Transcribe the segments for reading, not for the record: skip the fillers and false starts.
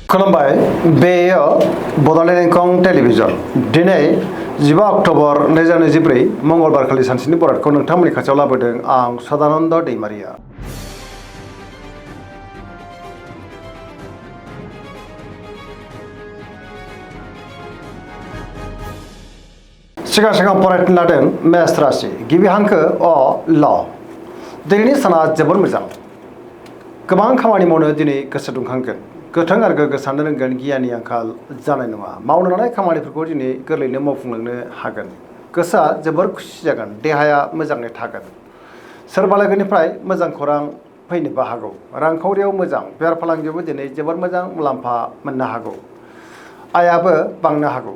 खुलुमबाय बेयो बड'लेण्ड इंखं टेलिभिजन दिनै 15 अक्ट'बर 2024 मंगलबार खालि सानसेनि बरादखौ नोंथांमोननि खाथियाव लाबोदों आं सदानन्द दैमारिया। सिगां फरायनो लादों मेष राशि गिबि हांखो अ ल दिनैनि साना जोबोर मोजां गोबां खामानि मावनो दिनै गोसो दुंखांगोन गोथों आरो गोग्गो साननो रोंगोन गियाननि आंखाल जानाय नङा मावनो लानाय खामानिफोरखौ दिनै गोरलैयैनो मावफुंलांनो हागोन गोसोआ जोबोर खुसि जागोन देहाया मोजाङै थागोन सोरबा लोगोनिफ्राय मोजां खौरां फैनोबो हागौ रांखावरियाव मोजां बेफार फालांगियावबो दिनै जोबोर मोजां मुलाम्फा मोननो हागौ आयाबो बांनो हागौ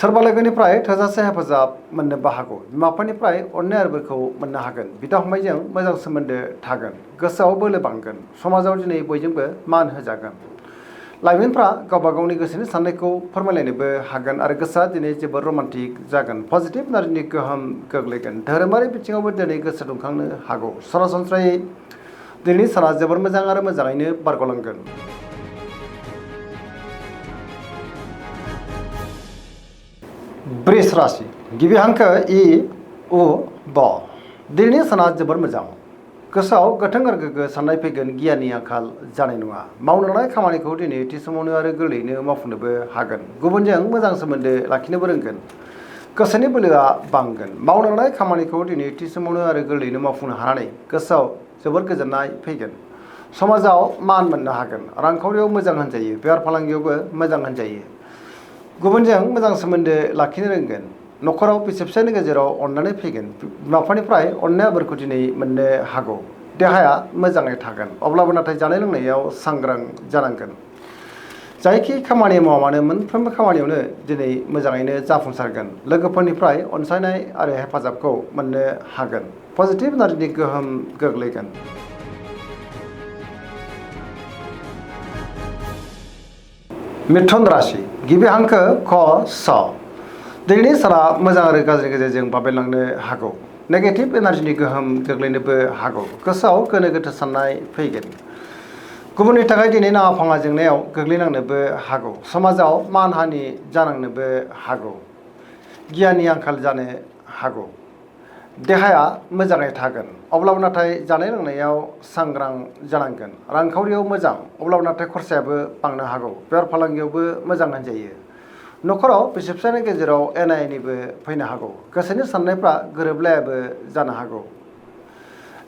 सोरबा लोगोनिफ्राय थोजासे हेफाजाब मोननोबो हागौ बिमा-बिफानिफ्राय अननाय आरो बोरखौ मोननो हागोन बिदा-फंबायजों मोजां सोमोन्दो थागोन गोसोआव बोलो बांगोन समाजाव दिनै बयजोंबो मान होजागोन लाइमोनफ्रा गावबा गावनि गोसोनि साननायखौ फोरमायलायनोबो हागोन आरो गोसोआ दिनै जोबोर रमान्टिक जागोन पजिटिभ एनार्जिनि गोहोम गोग्लैगोन धोरोमारि बिथिङावबो दिनै गोसो दुंखांनो हागौ सरासनस्रायै दिनैनि साना जोबोर मोजां आरो मोजाङैनो बारग'लांगोन। वृष राशि गिबि हांखो इ उ ब दिनैनि साना जोबोर मोजां गोसोआव गोथों आरो गोग्गो साननाय फैगोन गियाननि आंखाल जानाय नङा मावनो लानाय खामानिखौ दिनै थि समावनो आरो गोरलैयैनो मावफुंनोबो हागोन गुबुनजों मोजां सोमोन्दो लाखिनोबो रोंगोन गोसोनि बोलोआ बांगोन मावनो लानाय खामानिखौ दिनै थि समावनो आरो गोरलैयैनो मावफुंनो हानानै गोसोआव जोबोर गोजोननाय फैगोन समाजाव मान मोननो हागोन रांखावरियाव मोजां होनजायो बेफार फालांगियावबो मोजां होनजायो गुबुनजों मोजां सोमोन्दो लाखिनो रोंगोन न'खराव बिसि फिसायनि गेजेराव अननानै फैगोन बिमा-बिफानिफ्राय अननाय बोरखौ दिनै मोननो हागौ देहाया मोजाङै थागोन अब्लाबो नाथाय जानाय लोंनायाव सांग्रां जानांगोन जायखि खामानि मावा मानो मोनफ्रोमबो खामानियावनो दिनै मोजाङैनो जाफुंसारगोन लोगोफोरनिफ्राय अनसायनाय आरो हेफाजाबखौ मोननो हागोन पजिटिभ एनार्जिनि गोहोम गोग्लैगोन। मिथुन राशि गिबि हांखो ख स दिनैनि साना मोजां आरो गाज्रि गेजेरजों बाबेनलांनो हागौ नेगेटिभ एनार्जिनि गोहोम गोग्लैनोबो हागौ गोसोआव गोनो गोथो साननाय फैगोन गुबुननि थाखाय दिनै नाङा फाङा जेंनायाव गोग्लैनांनोबो हागौ समाजाव मान हानि जानांनोबो हागौ गियाननि आंखाल जानो हागौ देहाया मोजाङै थागोन अब्लाबो नाथाय जानाय लोंनायाव सांग्रां जानांगोन रांखावरियाव मोजां अब्लाबो नाथाय खरसायाबो बांनो हागौ बेफार फालांगियावबो मोजां होनजायो न'खराव बिसि फिसायनि गेजेराव एना एनिबो फैनो हागौ गोसोनि साननायफ्रा गोरोबलायाबो जानो हागौ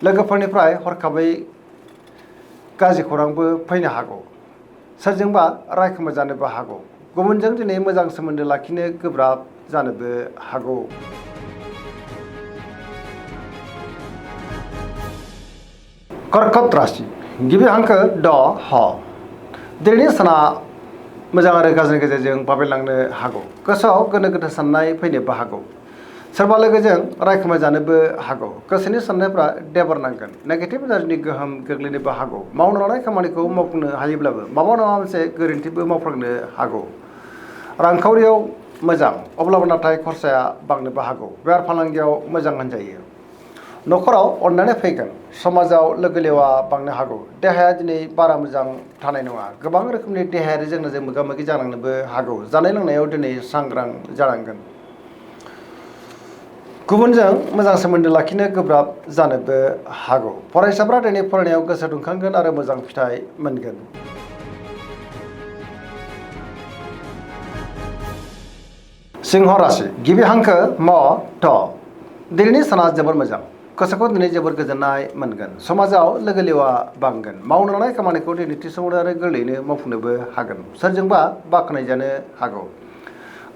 लोगोफोरनिफ्राय हरखाबै गाज्रि खौरांबो फैनो हागौ सोरजोंबा रायखोमा जानोबो हागौ गुबुनजों दिनै मोजां सोमोन्दो लाखिनो गोब्राब जानोबो हागौ। कर्कट राशि गिबि हांखो ड ह दिनैनि साना मोजां आरो गाज्रिनि गेजेरजों बाबेनलांनो हागौ गोसोआव गोनो गोथो साननाय फैनोबो हागौ सोरबा लोगोजों रायखोमा जानोबो हागौ गोसोनि साननायफ्रा देबर नांगोन नेगेटिभ एनार्जिनि गोहोम गोग्लैनोबो हागौ मावनो लानाय खामानिखौ मावफुंनो हायोब्लाबो माबा नङा मोनसे गोरोन्थिबो मावफ्लांनो हागौ रांखावरियाव मोजां अब्लाबो नाथाय खरसाया बांनोबो हागौ बेफार फालांगियाव मोजां होनजायो न'खराव अननानै फैगोन समाजाव लोगो लेवा बांनो हागौ देहाया दिनै बारा मोजां थानाय नङा गोबां रोखोमनि देहायारि जेंनाजों मोगा मोगि जानांनोबो हागौ जानाय लोंनायाव दिनै सांग्रां जानांगोन गुबुनजों मोजां सोमोन्दो लाखिनो गोब्राब जानोबो हागौ फरायसाफ्रा दिनै फरायनायाव गोसो दुंखांगोन आरो मोजां फिथाइ मोनगोन। सिंह राशि गिबि हांखो म थ दिनैनि साना जोबोर मोजां गोसोखौ दिनै जोबोर गोजोननाय मोनगोन समाजाव लोगो लेवा बांगोन मावनो लानाय खामानिखौ दिनै थि समावनो आरो गोरलैयैनो मावफुंनोबो हागोन सोरजोंबा बाख्नाय जानो हागौ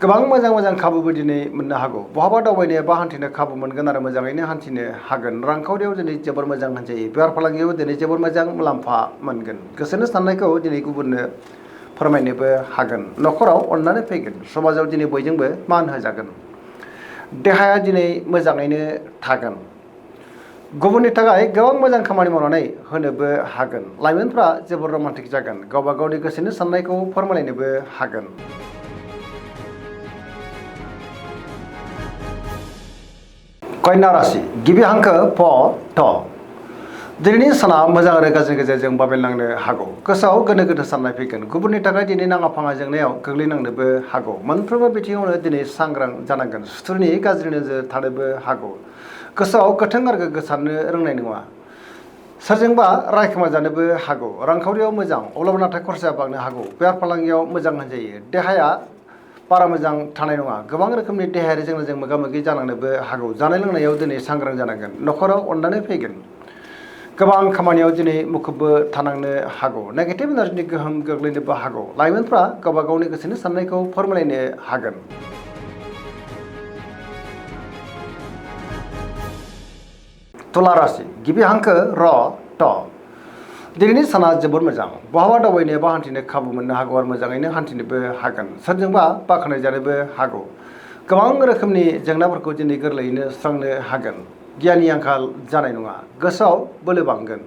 गोबां मोजां खाबुबो दिनै मोननो हागौ बहाबा दावबायनो एबा हान्थिनो खाबु मोनगोन आरो मोजाङैनो हान्थिनो हागोन रांखावरियाव दिनै जोबोर मोजां होनजायो बेफार फालांगियाव दिनै जोबोर मोजां मुलाम्फा मोनगोन गोसोनि साननायखौ दिनै गुबुननो फोरमायनोबो हागोन न'खराव अननानै फैगोन समाजाव दिनै बयजोंबो मान होजागोन देहाया दिनै मोजाङैनो थागोन गुबुननि थाखाय गोबां मोजां खामानि मावनानै होनोबो हागोन लाइमोनफ्रा जोबोर रमान्टिक जागोन गावबा गावनि गोसोनि साननायखौ फोरमायलायनोबो हागोन। कन्या राशि गिबि हांखो फ थ दिनैनि साना मोजां आरो गाज्रिनि गेजेरजों बाबेनलांनो हागौ। गोसोआव गोनो गोथो साननाय फैगोन। गुबुननि थाखाय दिनै नाङा फाङा जेंनायाव गोग्लैनांनोबो हागौ। मोनफ्रोमबो बिथिङावनो दिनै सांग्रां जानांगोन। सुथुरनि गाज्रि नोजोर थानोबो हागौ। गोसोआव गोथों आरो गोग्गो साननो रोंनाय नङा। सोरजोंबा रायखोमा जानोबो हागौ। रांखावरियाव मोजां, अब्लाबो नाथाय खरसाया बांनो हागौ। बेफार फालांगियाव मोजां होनजायो। देहाया बारा मोजां थानाय नङा। गोबां रोखोमनि देहायारि जेंनाजों मोगा मोगि जानांनोबो हागौ। जानाय लोंनायाव दिनै सांग्रां जानांगोन। न'खराव अननानै फैगोन। गोबां खामानियाव दिनै मुखुबबो थानांनो हागौ। नेगेटिभ एनार्जिनि गोहोम गोग्लैनोबो हागौ। लाइमोनफ्रा गावबा गावनि गोसोनि साननायखौ फोरमायलायनो हागोन। तुला राशि गिबि हांखो र ट। दिनैनि साना जोबोद मोजां। बहाबा दावबायनो एबा हान्थिनो खाबु मोननो हागौ आरो मोजाङैनो हान्थिनोबो हागोन। सोरजोंबा बाख्नाय जानोबो हागौ। गोबां रोखोमनि जेंनाफोरखौ दिनै गोरलैयैनो सुस्रांनो हागोन। गियाननि आंखाल जानाय नङा। गोसोआव बोलो बांगोन।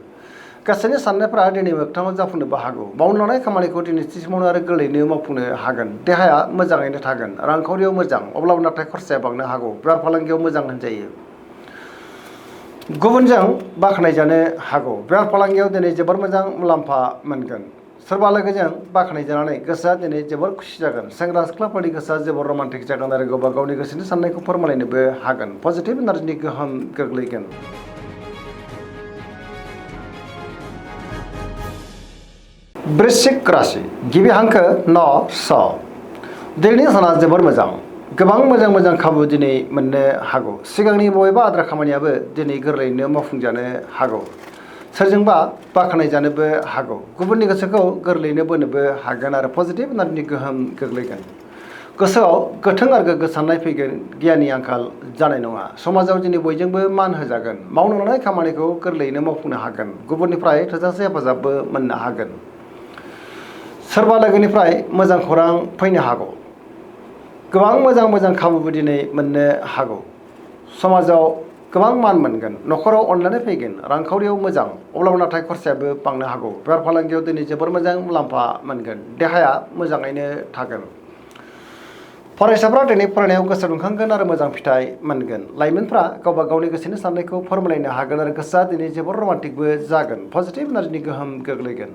गोसोनि साननायफ्रा दिनै मोगथाङाव जाफुंनोबो हागौ। मावनो लानाय खामानिखौ दिनै थि समावनो आरो गोरलैयैनो मावफुंनो हागोन। देहाया मोजाङैनो थागोन। रांखावरियाव मोजां, अब्लाबो नाथाय खरसाया बांनो हागौ। बेफार फालांगियाव मोजां होनजायो। गुबुनजों बाख्नायजानो हागौ। बेफार फालांगियाव दिनै जोबोर मोजां मुलाम्फा मोनगोन। सोरबा लोगोजों बाख्नायजानानै गोसोआ दिनै जोबोर खुसि जागोन। सेंग्रा सिख्लाफोरनि गोसोआ जोबोर रमान्टिक जागोन आरो गावबा गावनि गोसोनि साननायखौ फोरमायलायनोबो हागोन। पजिटिभ एनार्जिनि गोहोम गोग्लैगोन। वृश्चिक राशि गिबि हांखो न स। दिनैनि साना जोबोर मोजां। गोबां मोजां मोजां खाबु दिनै मोननो हागौ। सिगांनि बबेबा आद्रा खामानियाबो दिनै गोरलैयैनो मावफुंजानो हागौ। सोरजोंबा बाख्नायजानोबो हागौ। गुबुननि गोसोखौ गोरलैयैनो बोनोबो हागोन आरो पजिटिभ एनार्जिनि गोहोम गोग्लैगोन। गोसोआव गोथों आरो गोग्गो साननाय फैगोन। गियाननि आंखाल जानाय नङा। समाजाव दिनै बयजोंबो मान होजागोन। मावनो लानाय खामानिखौ गोरलैयैनो मावफुंनो हागोन। गुबुननिफ्राय थोजासे हेफाजाबबो मोननो हागोन। सोरबा लोगोनिफ्राय मोजां खौरां फैनो हागौ। गोबां मोजां मोजां खाबुबो दिनै मोननो हागौ। समाजाव गोबां मान मोनगोन। न'खराव अननानै फैगोन। रांखावरियाव मोजां, अब्लाबो नाथाय खरसायाबो बांनो हागौ। बेफार फालांगियाव दिनै जोबोर मोजां मुलाम्फा मोनगोन। देहाया मोजाङैनो थागोन। फरायसाफ्रा दिनै फरायनायाव गोसो दुंखांगोन आरो मोजां फिथाइ मोनगोन। लाइमोनफ्रा गावबा गावनि गोसोनि साननायखौ फोरमायलायनो हागोन आरो गोसोआ दिनै जोबोर रमान्टिकबो जागोन। पजिटिभ एनार्जिनि गोहोम गोग्लैगोन।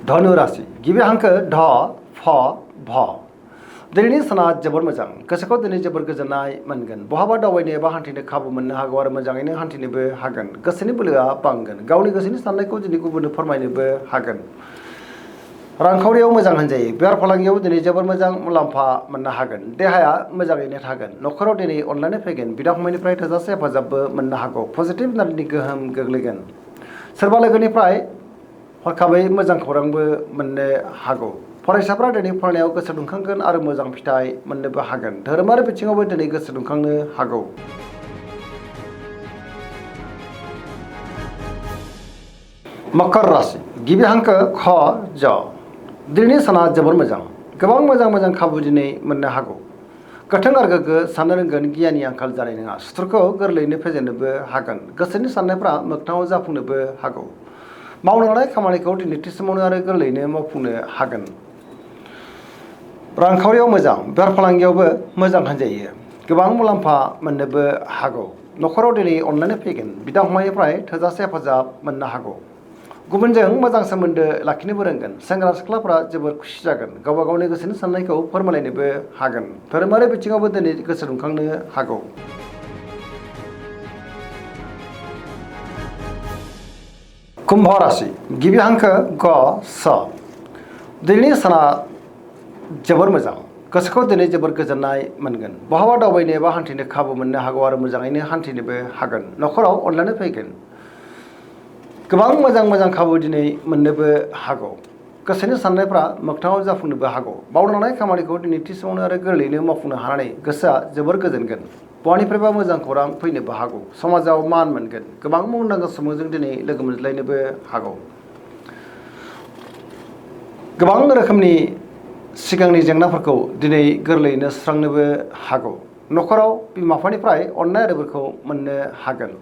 धनु राशि गिबि हांखो ध फ भ। दिनैनि साना जोबोर मोजां। गोसोखौ दिनै जोबोर गोजोननाय मोनगोन। बहाबा दावबायनो एबा हान्थिनो खाबु मोननो हागौ आरो मोजाङैनो हान्थिनोबो हागोन। गोसोनि बोलोआ बांगोन। गावनि गोसोनि साननायखौ दिनै गुबुननो फोरमायनोबो हागोन। रांखावरियाव मोजां होनजायो। बेफार फालांगियाव दिनै जोबोर मोजां मुलाम्फा मोननो हागोन। देहाया मोजाङैनो थागोन। न'खराव दिनै अननानै फैगोन। बिदा फंबायनिफ्राय थोजासे हेफाजाबबो मोननो हागौ। पजिटिभ एनार्जिनि गोहोम गोग्लैगोन। सोरबा लोगोनिफ्राय हरखाबै मोजां खौरांबो मोननो हागौ। फरायसाफ्रा दिनै फरायनायाव गोसो दुंखांगोन आरो मोजां फिथाइ मोननोबो हागोन। धोरोमारि बिथिङावबो दिनै गोसो दुंखांनो हागौ। मकर राशि गिबि हांखो ख ज। दिनैनि साना जोबोर मोजां। गोबां मोजां मोजां खाबु दिनै मोननो हागौ। गोथों आरो गोग्गो साननो रोंगोन। गियाननि आंखाल जानाय नङा। सुथुरखौ गोरलैयैनो फेजेननोबो हागोन। गोसोनि साननायफ्रा मोगथाङाव जाफुंनोबो हागौ। मावनो लानाय खामानिखौ दिनै थि समावनो आरो गोरलैयैनो मावफुंनो हागोन। रांखावरियाव मोजां, बेफार फालांगियावबो मोजां होनजायो। गोबां मुलाम्फा मोननोबो हागौ। न'खराव दिनै अननानै फैगोन। बिदा फंबायनिफ्राय थोजासे हेफाजाब मोननो हागौ। गुबुनजों मोजां सोमोन्दो लाखिनोबो रोंगोन। सेंग्रा सिख्लाफ्रा जोबोर खुसि जागोन। गावबा गावनि गोसोनि साननायखौ फोरमायलायनोबो हागोन। धोरोमारि बिथिङावबो दिनै गोसो दुंखांनो हागौ। कुम्भ राशि गिबि हांखो ग स। दिनैनि साना जोबोर मोजां। गोसोखौ दिनै जोबोर गोजोननाय मोनगोन। बहाबा दावबायनो एबा हान्थिनो खाबु मोननो हागौ आरो मोजाङैनो हान्थिनोबो हागोन। न'खराव अननानै फैगोन। गोबां मोजां मोजां खाबु दिनै मोननोबो हागौ। गोसोनि साननायफ्रा मोगथाङाव जाफुंनोबो हागौ। मावनो लानाय खामानिखौ दिनै थि समावनो आरो गोरलैयैनो मावफुंनो हानानै गोसोआ जोबोर गोजोनगोन। बहानिफ्रायबा मोजां खौरां फैनोबो हागौ। समाजाव मान मोनगोन। गोबां मुंदांखा सुबुंजों दिनै लोगो मोनज्लायनोबो हागौ। गोबां रोखोमनि सिगांनि जेंनाफोरखौ दिनै गोरलैयैनो सुस्रांनोबो हागौ। न'खराव बिमा बिफानिफ्राय अननाय आरो बोरखौ मोननो हागोन।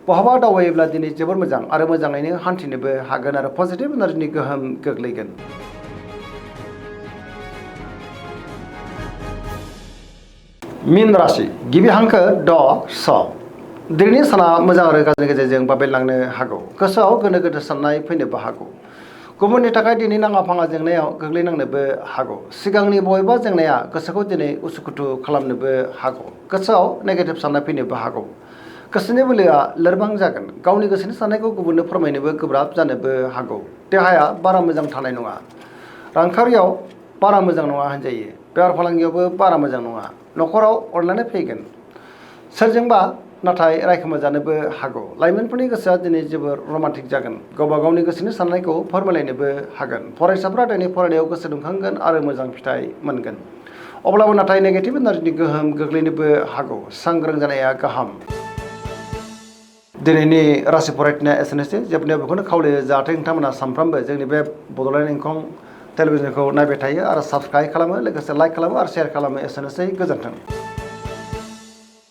बहाबा दावबायोब्ला दिनै जोबोर मोजां आरो मोजाङैनो हान्थिनोबो हागोन आरो पजिटिभ एनार्जिनि गोहोम गोग्लैगोन। मीन राशि गिबि हांखो ड स दिनैनि साना मोजां आरो गाज्रिनि गेजेरजों बाबेनलांनो हागौ गोसोआव गोनो गोथो साननाय फैनोबो हागौ गुबुननि थाखाय दिनै नाङा फाङा जेंनायाव गोग्लैनांनोबो हागौ सिगांनि बबेबा जेंनाया गोसोखौ दिनै उसुखुथु खालामनोबो हागौ गोसोआव नेगेटिभ साननाय फैनोबो हागौ गोसोनि बोलोआ लोरबां जागोन गावनि गोसोनि साननायखौ गुबुननो फोरमायनोबो गोब्राब जानोबो हागौ देहाया बारा मोजां थानाय नङा रांखावरियाव बारा मोजां नङा होनजायो बेफार फालांगियावबो बारा मोजां नङा न'खराव अनलायनाय फैगोन सोरजोंबा नाथाय रायखोमाजानोबो हागौ लाइमोनफोरनि गोसोआ दिनै जोबोर रमान्टिक जागोन गावबा गावनि गोसोनि साननायखौ फोरमायलायनोबो हागोन फरायसाफ्रा दिनै फरायनायाव गोसो दुंखांगोन आरो मोजां फिथाइ मोनगोन अब्लाबो नाथाय नेगेटिभ एनार्जिनि गोहोम गोग्लैनोबो हागौ सांग्रां जानाया गाहाम दिनैनि राशि फरायथिनाया एसेनोसै जोबनायाव बेखौनो खावलायो जाहाथे नोंथांमोना सानफ्रामबो जोंनि बे बड'लेण्ड इंखं टेलिभिजनखौ नायबाय थायो आरो साबस्क्राइब खालामो लोगोसे लाइक खालामो आरो शेयार खालामो एसेनोसै गोजोन्थों।